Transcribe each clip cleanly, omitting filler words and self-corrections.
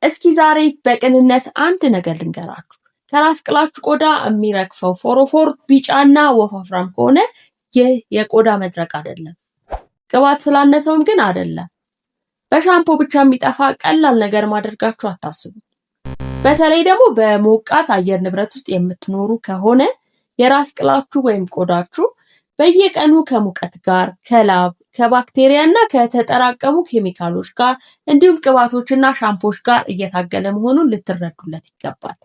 እስኪ ዛሬ በቅንነት አንድ ነገር ልንገራችሁ። ከራስ ቅላችሁ ቆዳ የሚረግፈው ፎሮፎር ቢጫና ወፋፍራም ከሆነ ይህ የቆዳ መድረቅ አይደለም። ቅባት ስላነሰውም ግን አይደለም። በሻምፖ ብቻ የሚጠፋ ቀላል ነገር ማድረጋችሁ አታስቡ። በተለይ ደግሞ በሞቃት አየር ንብረት ውስጥ የምትኖሩ ከሆነ የራስ ቅላችሁ ወይም ቆዳችሁ በየቀኑ ከሙቀት ጋር፣ ከላብ፣ ከባክቴሪያ እና ከተጠራቀሙ ኬሚካሎች ጋር እንዲሁም ቅባቶችና ሻምፖች ጋር እየታገለ መሆኑን ልትረዱለት ይገባል።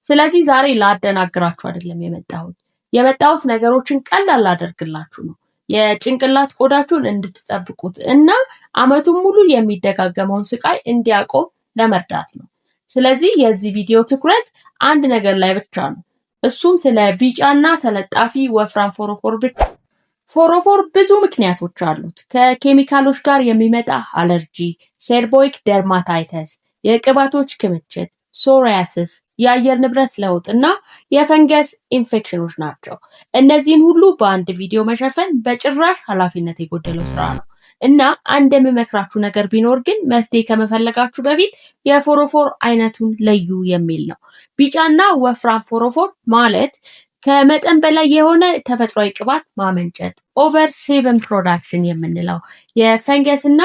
ስለዚህ ዛሬ ላደናግራችሁ አይደለም የመጣሁት። የመጣሁት ነገሮችን ቀላል ላደርግላችሁ ነው። የጭንቅላት ቆዳችሁን እንድትጠብቁት እና አመቱን ሙሉ የሚደጋገመውን ስቃይ እንዲያቆም ለመርዳት ነው። ስለዚህ የዚህ ቪዲዮ ትኩረት አንድ ነገር ላይ ብቻ ነው። እሱም ስለ ቢጫና ተለጣፊ ወፍራም ፎሮፎር ብቻ። ፎሮፎር ብዙ ምክንያቶች አሉት። ከኬሚካሎች ጋር የሚመጣ አለርጂ፣ seborrheic dermatitis፣ የቅባቶች ክምችት፣ psoriasis፣ የአየር ንብረት ለውጥ እና የፈንገስ ኢንፌክሽኖች ናቸው። እነዚህን ሁሉ በአንድ ቪዲዮ መሸፈን በጭራሽ ኃላፊነት የጎደለው ስራ ነው እና አንድ የምመክራችሁ ነገር ቢኖር ግን መፍትሄ ከመፈለጋችሁ በፊት የፎሮፎር አይነቱን ለዩ የሚል ነው። ቢጫና ወፍራም ፎሮፎር ማለት ከመጠን በላይ የሆነ ተፈጥሯዊ ቅባት ማመንጨት፣ over sebum production የምንለው፣ የፈንገስ እና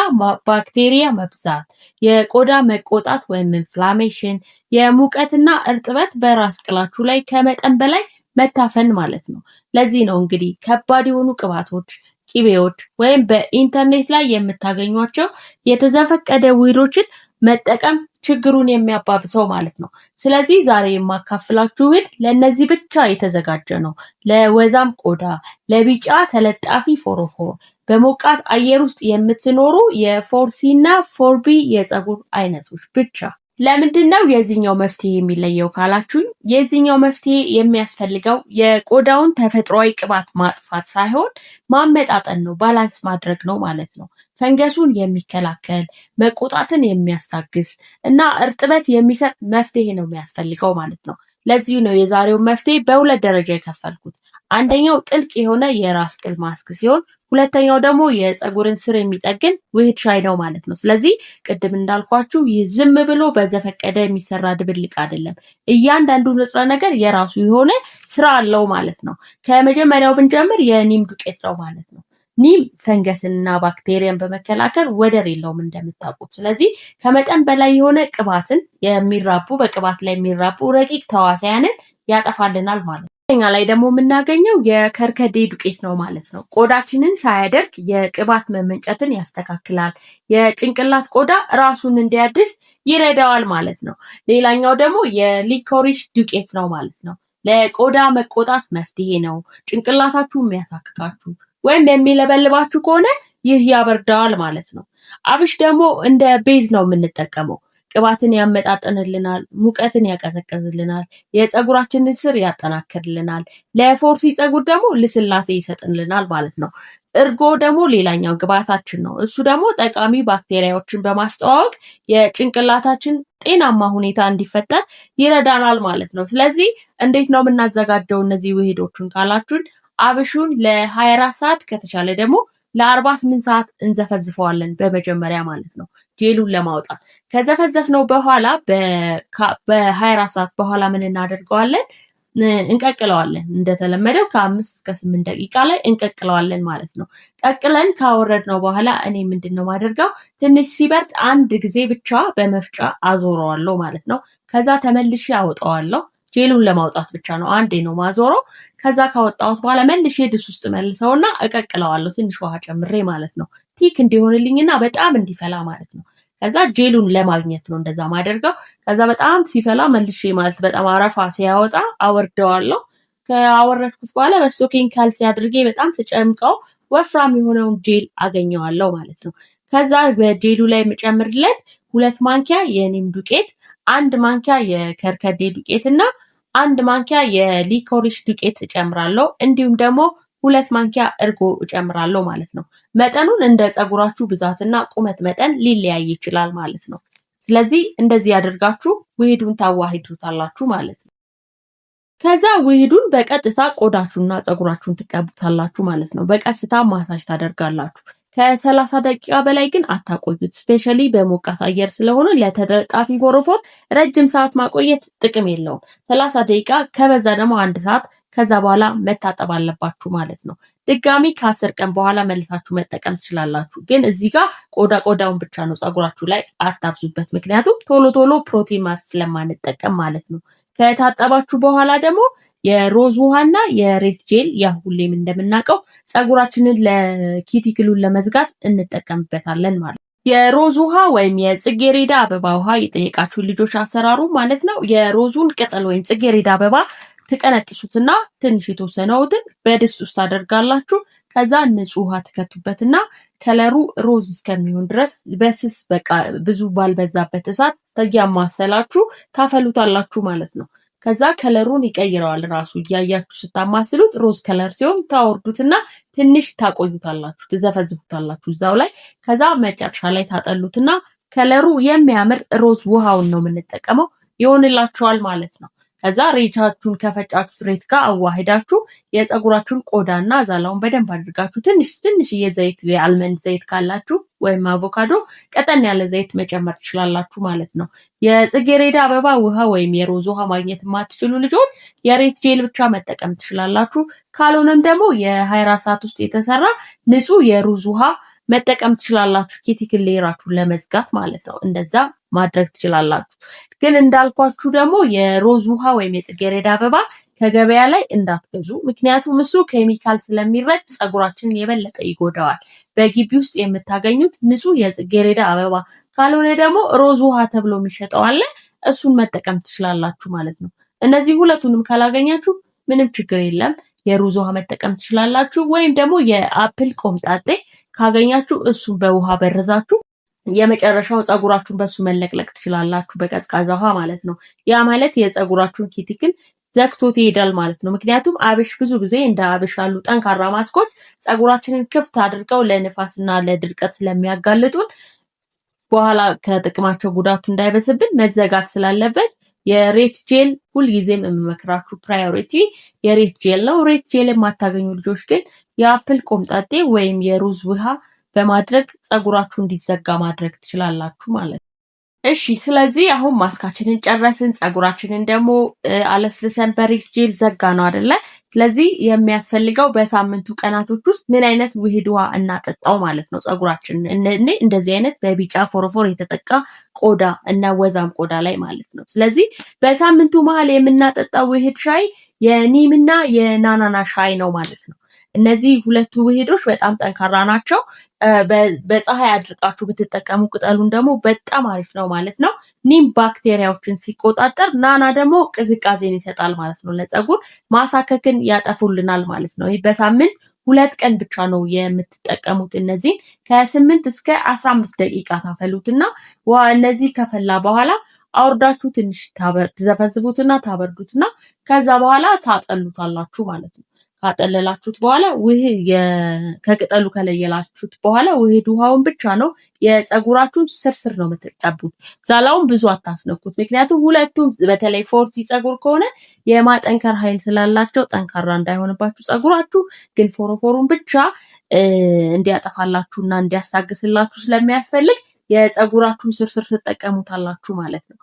ባክቴሪያ መብዛት፣ የቆዳ መቆጣት ወይም inflammation፣ የሙቀትና እርጥበት በራስ ቅላችሁ ላይ ከመጠን በላይ መታፈን ማለት ነው። ለዚህ ነው እንግዲህ ከባድ የሆኑ ቅባቶች፣ ቂቤዎች ወይም በኢንተርኔት ላይ የምታገኟቸው የተዘፈቀደ ውህዶችን መጠቀም ችግሩን የሚያባብሰው ማለት ነው። ስለዚህ ዛሬ የማካፍላችሁ ውህድ ለእነዚህ ብቻ የተዘጋጀ ነው። ለወዛም ቆዳ፣ ለቢጫ ተለጣፊ ፎሮፎር፣ በሞቃት አየር ውስጥ የምትኖሩ የ 4C እና 4B የፀጉር አይነቶች ብቻ። ለምንድን ነው የዚህኛው መፍትሄ የሚለየው ካላችሁኝ፣ የዚህኛው መፍትሄ የሚያስፈልገው የቆዳውን ተፈጥሯዊ ቅባት ማጥፋት ሳይሆን ማመጣጠን ነው፣ balance ማድረግ ነው ማለት ነው። ፈንገሱን የሚከላከል፣ መቆጣትን የሚያስታግስ እና እርጥበት የሚሰጥ መፍትሄ ነው የሚያስፈልገው ማለት ነው። ለዚሁ ነው የዛሬውን መፍትሄ በሁለት ደረጃ የከፈልኩት። አንደኛው ጥልቅ የሆነ የራስ ቅል ማስክ ሲሆን ሁለተኛው ደግሞ የፀጉርን ስር የሚጠግን ውህድ ሻይ ነው ማለት ነው። ስለዚህ ቅድም እንዳልኳችሁ ይህ ዝም ብሎ በዘፈቀደ የሚሰራ ድብልቅ አይደለም። እያንዳንዱ ንጥረ ነገር የራሱ የሆነ ስራ አለው ማለት ነው። ከመጀመሪያው ብንጀምር የ neem ዱቄት ነው ማለት ነው። Neem ፈንገስንና ባክቴሪያን በመከላከል ወደር የለውም እንደምታውቁት። ስለዚህ ከመጠን በላይ የሆነ ቅባትን የሚራቡ፣ በቅባት ላይ የሚራቡ ረቂቅ ተዋሳያንን ያጠፋልናል ማለት ነው። ሁለተኛ ላይ ደግሞ የምናገኘው የከርከዴ ዱቄት ነው ማለት ነው። ቆዳችንን ሳያደርግ የቅባት መመንጨትን ያስተካክላል። የጭንቅላት ቆዳ ራሱን እንዲያድስ ይረዳዋል ማለት ነው። ሌላኛው ደግሞ የ licorice ዱቄት ነው ማለት ነው። ለቆዳ መቆጣት መፍትሄ ነው። ጭንቅላታችሁ የሚያሳክካችሁ ወይም የሚለበልባችሁ ከሆነ ይህ ያበርደዋል ማለት ነው። አብሽ ደግሞ እንደ base ነው የምንጠቀመው። ቅባትን ያመጣጥንልናል፣ ሙቀትን ያቀዘቅዝልናል፣ የፀጉራችንን ስር ያጠናክርልናል። ለ 4C ፀጉር ደግሞ ልስላሴ ይሰጥልናል ማለት ነው። እርጎ ደግሞ ሌላኛው ግብአታችን ነው። እሱ ደግሞ ጠቃሚ ባክቴሪያዎችን በማስተዋወቅ የጭንቅላታችን ጤናማ ሁኔታ እንዲፈጠር ይረዳናል ማለት ነው። ስለዚህ እንዴት ነው የምናዘጋጀው እነዚህ ውህዶቹን ካላችሁን፣ አብሹን ለ24 ሰዓት፣ ከተቻለ ደግሞ ለ48 ሰዓት እንዘፈዝፈዋለን በመጀመሪያ ማለት ነው፣ ጄሉን ለማውጣት። ከዘፈዘፍነው በኋላ፣ በ24 ሰዓት በኋላ ምን እናደርገዋለን? እንቀቅለዋለን። እንደተለመደው ከ5 እስከ 8 ደቂቃ ላይ እንቀቅለዋለን ማለት ነው። ቀቅለን ካወረድነው በኋላ እኔ ምንድን ነው ማደርገው፣ ትንሽ ሲበርድ አንድ ጊዜ ብቻ በመፍጫ አዞረዋለሁ ማለት ነው። ከዛ ተመልሼ አወጣዋለሁ። ጄሉን ለማውጣት ብቻ ነው፣ አንዴ ነው ማዞረው። ከዛ ካወጣሁት በኋላ መልሼ ድስት ውስጥ መልሰውና እቀቅለዋለሁ፣ ትንሽ ውሃ ጨምሬ ማለት ነው። Thick እንዲሆንልኝና በጣም እንዲፈላ ማለት ነው። ከዛ ጄሉን ለማግኘት ነው እንደዛ ማደርገው። ከዛ በጣም ሲፈላ መልሼ፣ ማለት በጣም አረፋ ሲያወጣ አወርደዋለሁ። ከአወረድኩት በኋላ በስቶኪንግ ካልሲ አድርጌ በጣም ስጨምቀው ወፍራም የሆነውን ጄል አገኘዋለሁ ማለት ነው። ከዛ በጄሉ ላይ የምጨምርለት 2 ማንኪያ የ neem ዱቄት፣ 1 ማንኪያ የከርከዴ ዱቄት እና 1 ማንኪያ የ licorice ዱቄት እጨምራለሁ። እንዲሁም ደግሞ 2 ማንኪያ እርጎ እጨምራለሁ ማለት ነው። መጠኑን እንደ ፀጉራችሁ ብዛትና ቁመት መጠን ሊለያይ ይችላል ማለት ነው። ስለዚህ እንደዚህ አድርጋችሁ ውህዱን ታዋሂዱታላችሁ ማለት ነው። ከዛ ውህዱን በቀጥታ ቆዳችሁና ፀጉራችሁን ትቀቡታላችሁ ማለት ነው። በቀስታ ማሳጅ ታደርጋላችሁ። ከ30 ደቂቃ በላይ ግን አታቆዩት። Specially በሞቃት አየር ስለሆነ ለተለጣፊ ፎሮፎር ረጅም ሰዓት ማቆየት ጥቅም የለውም። 30 ደቂቃ፣ ከበዛ ደግሞ አንድ ሰዓት፣ ከዛ በኋላ መታጠብ አለባችሁ ማለት ነው። ድጋሚ ከ10 ቀን በኋላ መልሳችሁ መጠቀም ትችላላችሁ። ግን እዚህ ጋር ቆዳ ቆዳውን ብቻ ነው፣ ፀጉራችሁ ላይ አታብዙበት። ምክንያቱም ቶሎ ቶሎ protein mask ስለማንጠቀም ማለት ነው። ከታጠባችሁ በኋላ ደግሞ የሮዝ ውሃና የሬት ጄል፣ ያ ሁሌም እንደምናውቀው ፀጉራችንን ለ cuticle ኡን ለመዝጋት እንጠቀምበታለን ማለት ነው። የሮዝ ውሃ ወይም የጽጌሬዳ አበባ ውሃ የጠየቃችሁ ልጆች አሰራሩ ማለት ነው። የሮዙን ቅጠል ወይም ጽጌሬዳ አበባ ትቀነጥሱትና ትንሽ የተወሰነውትን በድስት ውስጥ ታደርጋላችሁ። ከዛ ንጹህ ውሃ ትከቱበትና color ኡ ሮዝ እስከሚሆን ድረስ በስስ፣ በቃ ብዙ ባልበዛበት እሳት እያማሰላችሁ ታፈሉታላችሁ ማለት ነው። ከዛ color ኡን ይቀይረዋል ራሱ፣ እያያችሁ ስታማስሉት rose color ሲሆን ታወርዱትና ትንሽ ታቆዩታላችሁ፣ ትዘፈዝፉታላችሁ እዛው ላይ። ከዛ መጨረሻ ላይ ታጠሉትና color ኡ የሚያምር ሮዝ ውሃውን ነው የምንጠቀመው ይሆንላችኋል ማለት ነው። ከዛ ሬታችሁን ከፈጫችሁት ሬት ጋር አዋህዳችሁ የፀጉራችሁን ቆዳና ዛላውን በደንብ አድርጋችሁ ትንሽ ትንሽዬ ዘይት፣ የ almond ዘይት ካላችሁ ወይም አቮካዶ፣ ቀጠን ያለ ዘይት መጨመር ትችላላችሁ ማለት ነው። የጽጌሬዳ አበባ ውሃ ወይም የሮዝ ውሃ ማግኘት የማትችሉ ልጆች የሬት ጄል ብቻ መጠቀም ትችላላችሁ። ካልሆነም ደግሞ የ24 ሰዓት ውስጥ የተሰራ ንጹህ የሩዝ ውሃ መጠቀም ትችላላችሁ። Cuticle layer ኣችሁን ለመዝጋት ማለት ነው። እንደዛ ማድረግ ትችላላችሁ። ግን እንዳልኳችሁ ደግሞ የሮዝ ውሃ ወይም የጽጌረዳ አበባ ከገበያ ላይ እንዳትገዙ። ምክንያቱም እሱ ኬሚካል ስለሚረጭ ፀጉራችንን የበለጠ ይጎዳዋል። በግቢ ውስጥ የምታገኙት ንጹህ የጽጌረዳ አበባ፣ ካልሆነ ደግሞ ሮዝ ውሃ ተብሎ የሚሸጠው አለ። እሱን መጠቀም ትችላላችሁ ማለት ነው። እነዚህ ሁለቱንም ካላገኛችሁ ምንም ችግር የለም። የሩዝ ውሃ መጠቀም ትችላላችሁ። ወይም ደግሞ የ apple ቆምጣጤ ካገኛችሁ እሱን በውሃ በርዛችሁ የመጨረሻው ፀጉራችሁን በሱ መለቅለቅ ትችላላችሁ፣ በቀዝቃዛ ውሃ ማለት ነው። ያ ማለት የፀጉራችሁን cuticle ዘግቶት ይሄዳል ማለት ነው። ምክንያቱም አብሽ፣ ብዙ ጊዜ እንደ አብሽ ያሉ ጠንካራ ማስኮች ፀጉራችንን ክፍት አድርገው ለንፋስና ለድርቀት ስለሚያጋልጡን በኋላ ከጥቅማቸው ጉዳቱ እንዳይበስብን መዘጋት ስላለበት የሬት ጄል ሁልጊዜም የምመክራችሁ priority የሬት ጄል ነው። ሬት ጄል የማታገኙ ልጆች ግን የ apple ቆምጣጤ ወይም የሩዝ ውሃ በማድረግ ፀጉራችሁ እንዲዘጋ ማድረግ ትችላላችሁ ማለት ነው። እሺ፣ ስለዚህ አሁን ማስካችንን ጨረስን፣ ፀጉራችንን ደግሞ አለስልሰን በሬት ጄል ዘጋነው አይደለ? ስለዚህ የሚያስፈልገው በሳምንቱ ቀናቶች ውስጥ ምን አይነት ውህድ ውሃ እናጠጣው ማለት ነው ፀጉራችንን እንደዚህ አይነት በቢጫ ፎሮፎር የተጠቃ ቆዳ እና ወዛም ቆዳ ላይ ማለት ነው። ስለዚህ በሳምንቱ መሀል የምናጠጣው ውህድ ሻይ የ neem ና የናናና ሻይ ነው ማለት ነው። እነዚህ ሁለቱ ውህዶች በጣም ጠንካራ ናቸው። በፀሐይ አድርቃችሁ ብትጠቀሙ ቅጠሉን ደግሞ በጣም አሪፍ ነው ማለት ነው። Neem ባክቴሪያዎችን ሲቆጣጠር፣ ናና ደግሞ ቅዝቃዜን ይሰጣል ማለት ነው። ለፀጉር ማሳከክን ያጠፉልናል ማለት ነው። ይህ በሳምንት 2 ቀን ብቻ ነው የምትጠቀሙት። እነዚህን ከ8 እስከ 15 ደቂቃ ታፈሉትና እነዚህ ከፈላ በኋላ አውርዳችሁ ትንሽ ትዘፈዝፉትና ታበርዱትና ከዛ በኋላ ታጠሉታላችሁ ማለት ነው። ካጠለላችሁት በኋላ ውህ ከቅጠሉ ከለየላችሁት በኋላ ውህድ ውሃውን ብቻ ነው የፀጉራችሁን ስርስር ነው የምትቀቡት። ዛላውን ብዙ አታስነኩት። ምክንያቱም ሁለቱም በተለይ forty ፀጉር ከሆነ የማጠንከር ኃይል ስላላቸው ጠንካራ እንዳይሆንባችሁ ፀጉራችሁ፣ ግን ፎሮፎሩን ብቻ እንዲያጠፋላችሁ እና እንዲያስታግስላችሁ ስለሚያስፈልግ የፀጉራችሁን ስርስር ትጠቀሙታላችሁ ማለት ነው።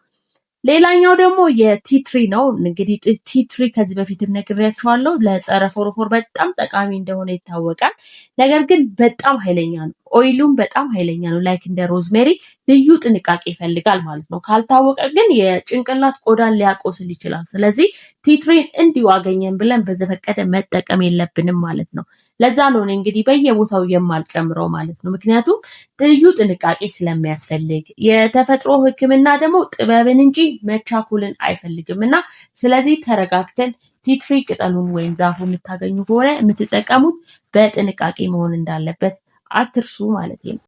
ሌላኛው ደግሞ የ tea tree ነው። እንግዲህ tea tree ከዚህ በፊትም ነግሬያችኋለሁ፣ ለጸረ ፎሮፎር በጣም ጠቃሚ እንደሆነ ይታወቃል። ነገር ግን በጣም ኃይለኛ ነው። Oil ኡም በጣም ኃይለኛ ነው። Like እንደ rosemary ልዩ ጥንቃቄ ይፈልጋል ማለት ነው። ካልታወቀ ግን የጭንቅላት ቆዳን ሊያቆስል ይችላል። ስለዚህ tea tree ን እንዲሁ አገኘን ብለን በዘፈቀደ መጠቀም የለብንም ማለት ነው። ለዛ ነው እኔ እንግዲህ በየቦታው የማልጨምረው ማለት ነው። ምክንያቱም ልዩ ጥንቃቄ ስለሚያስፈልግ፣ የተፈጥሮ ሕክምና ደግሞ ጥበብን እንጂ መቻኮልን አይፈልግም እና ስለዚህ ተረጋግተን tea tree ቅጠሉን ወይም ዛፉ የምታገኙ ከሆነ የምትጠቀሙት በጥንቃቄ መሆን እንዳለበት አትርሱ ማለት ነው።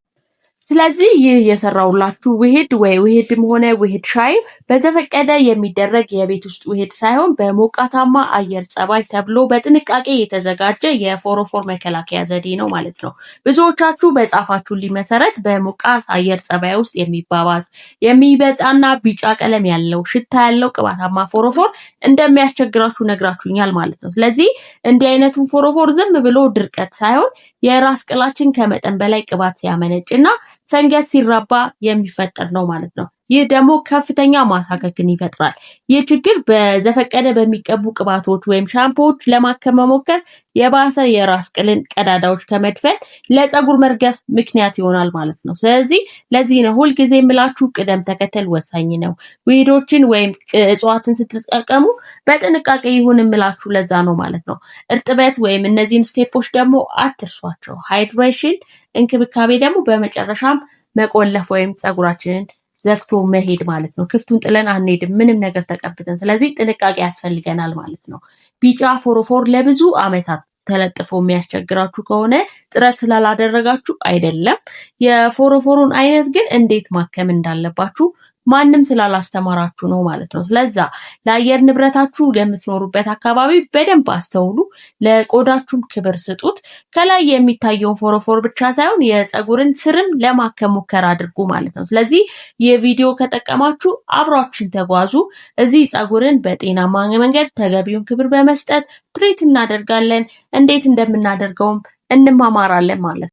ስለዚህ ይህ የሰራውላችሁ ውህድ ወይ ውህድም ሆነ ውህድ ሻይ በዘፈቀደ የሚደረግ የቤት ውስጥ ውህድ ሳይሆን በሞቃታማ አየር ጸባይ ተብሎ በጥንቃቄ የተዘጋጀ የፎሮፎር መከላከያ ዘዴ ነው ማለት ነው። ብዙዎቻችሁ በጻፋችሁልኝ መሰረት በሞቃት አየር ጸባይ ውስጥ የሚባባስ፣ የሚበጣና ቢጫ ቀለም ያለው፣ ሽታ ያለው ቅባታማ ፎሮፎር እንደሚያስቸግራችሁ ነግራችሁኛል ማለት ነው። ስለዚህ እንዲህ አይነቱን ፎሮፎር ዝም ብሎ ድርቀት ሳይሆን የራስ ቅላችን ከመጠን በላይ ቅባት ሲያመነጭ እና ፈንገስ ሲራባ የሚፈጠር ነው ማለት ነው። ይህ ደግሞ ከፍተኛ ማሳከክን ይፈጥራል። ይህ ችግር በዘፈቀደ በሚቀቡ ቅባቶች ወይም ሻምፖዎች ለማከም መሞከር የባሰ የራስ ቅልን ቀዳዳዎች ከመድፈን ለፀጉር መርገፍ ምክንያት ይሆናል ማለት ነው። ስለዚህ ለዚህ ነው ሁልጊዜ የምላችሁ ቅደም ተከተል ወሳኝ ነው። ውህዶችን ወይም እጽዋትን ስትጠቀሙ በጥንቃቄ ይሁን የምላችሁ ለዛ ነው ማለት ነው። እርጥበት ወይም እነዚህን step ኦች ደግሞ አትርሷቸው። Hydration፣ እንክብካቤ ደግሞ በመጨረሻም መቆለፍ ወይም ፀጉራችንን ዘግቶ መሄድ ማለት ነው። ክፍቱን ጥለን አንሄድም ምንም ነገር ተቀብተን። ስለዚህ ጥንቃቄ ያስፈልገናል ማለት ነው። ቢጫ ፎሮፎር ለብዙ ዓመታት ተለጥፎ የሚያስቸግራችሁ ከሆነ ጥረት ስላላደረጋችሁ አይደለም። የፎሮፎሩን አይነት ግን እንዴት ማከም እንዳለባችሁ ማንም ስላላስተማራችሁ ነው ማለት ነው። ስለዛ ለአየር ንብረታችሁ ለምትኖሩበት አካባቢ በደንብ አስተውሉ። ለቆዳችሁም ክብር ስጡት። ከላይ የሚታየውን ፎሮፎር ብቻ ሳይሆን የፀጉርን ስርም ለማከም ሙከራ አድርጉ ማለት ነው። ስለዚህ ይህ ቪዲዮ ከጠቀማችሁ አብሯችን ተጓዙ። እዚህ ፀጉርን በጤናማ መንገድ ተገቢውን ክብር በመስጠት ትሪት እናደርጋለን። እንዴት እንደምናደርገውም እንማማራለን ማለት ነው።